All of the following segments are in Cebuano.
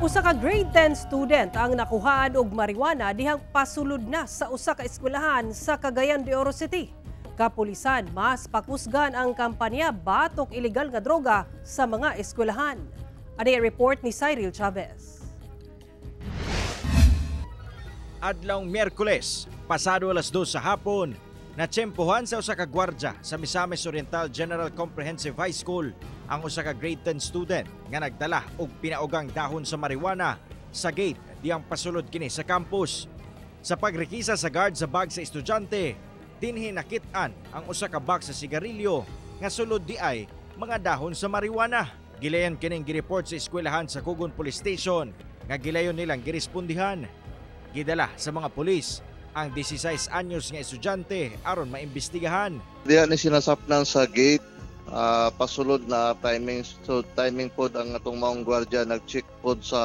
Usa ka Grade 10 student ang nakuhaan og marijuana dihang pasulod na sa usa ka eskwelahan sa Cagayan de Oro City. Kapulisan, mas pakusgan ang kampanya batok ilegal nga droga sa mga eskwelahan. Ani report ni Cyril Chavez. Adlawng Miyerkules, pasado alas 2 sa hapon, natsyempohan sa usa ka gwardya sa Misamis Oriental General Comprehensive High School ang usa ka Grade 10 student nga nagdala og pinaugang dahon sa marijuana sa gate diyang pasulod kini sa campus. Sa pagrekisa sa guard sa bag sa estudyante, dinhi nakit-an ang usa ka box sa sigarilyo nga sulod di ay mga dahon sa marijuana. Gilayon kining gireport sa eskwelahan sa Kugon Police Station nga gilayon nilang girespondihan. Gidala sa mga pulis ang 16 anyos nga estudyante aron maimbestigahan. Diha ni sinasapnan sa gate, pasulod na timing, so timing pod ang atong maong gwardiya nag-check pod sa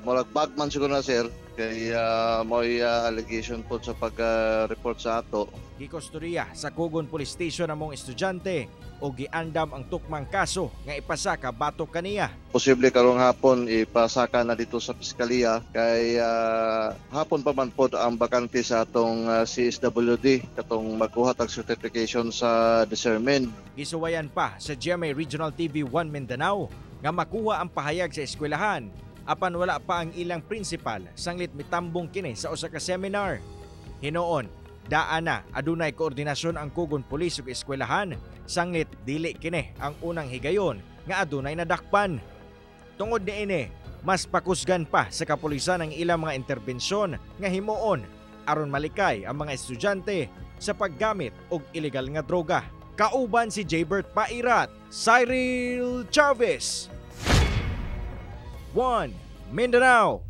murag bag man siguro na, sir, kay mo'y allegation pod sa pag-report sa ato. Gikustodiya sa Kugon Police Station ang maong estudyante o giandam ang tukmang kaso nga ipasaka batok kaniya. Posible karong hapon ipasaka na dito sa piskalya kay hapon pa man pod ang bakante sa atong CSWD katong magkuha tag certification sa discernment. Gisuwayan pa sa GMA Regional TV 1 Mindanao nga makuha ang pahayag sa eskwelahan apan wala pa ang ilang principal sanglit mitambong kini sa usa ka seminar. Hinuon, daan na adunay koordinasyon ang Kugon Police ug eskwelahan sanglit dili kini ang unang higayon nga adunay nadakpan. Tungod niini, mas pakusgan pa sa kapulisan ang ilang mga interbensyon nga himuon aron malikay ang mga estudyante sa paggamit og ilegal nga droga. Kauban si Jaybert Pairat, Cyril Chavez. 1 Mindanao.